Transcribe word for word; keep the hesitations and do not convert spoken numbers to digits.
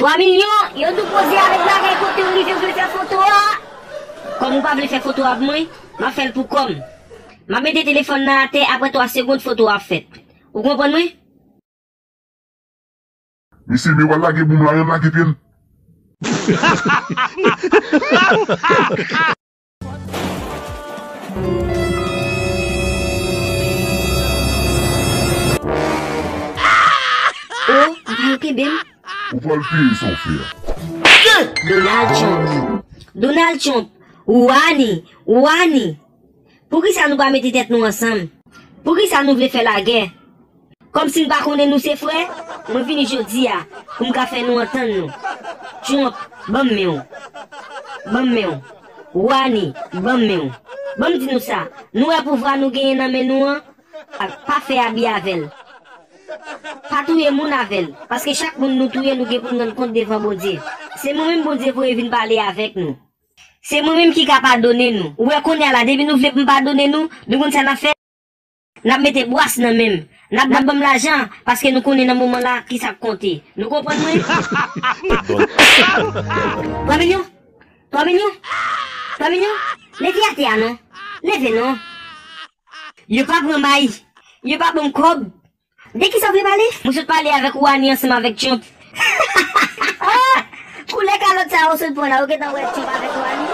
Twa milyon, yo tou poze avèk bagay kote w rive w vle fè foto a. Kòm ou pa vle fè foto a pou mwen, m ap fè l pou kò m. M ap mete telefòn nan atè, apre twa segonn foto a ap fèt. Ou konprann mwen? Mesye, men w al lage boum la, men m lage pye m. Oh, apa yo kenbe m? Ou pral peye sa w fè a. Donald Trump. Donald Trump. Wani. Wani. Poukisa nou pa mete tèt nou ansanm? Poukisa nou vle fè lagè? Kòmsi m pa konnen nou se frè? Mwen vini jodi a pou m ka fè nou antann nou. Trump, ban m men w. Ban m men w. Wani, ban m men w. Ban m di nou sa, nou wè pouvwa nou genyen nan men nou an? Pa fè abi avè l. Pa touye moun avè l, paske chak moun nou touye nou gen pou n rann kont devan Bondye. Se mwen menm Bondye voye vin pale avèk nou. Se mwen menm ki ka padone nou. Ou wè kounye a la, depi nou vle pou m padone nou, nou konn sa n ap fè? N ap mete bwas nan men m. N ap, n ap ban m lajan, paske nou konnen nan moman la ki sa k konte. Nou konprann mwen? Twa milyon? Twa milyon? Twa milyon? Leve atè a non. Leve non. Yo pa pran may. Yo pa ban m kòb. De kisa w vle pale? Mwen sot pale avèk Wani ansanm avèk Trump. Koulè kalòt sa a ou sot pran la, ou gentan wè Trump avèk Wani?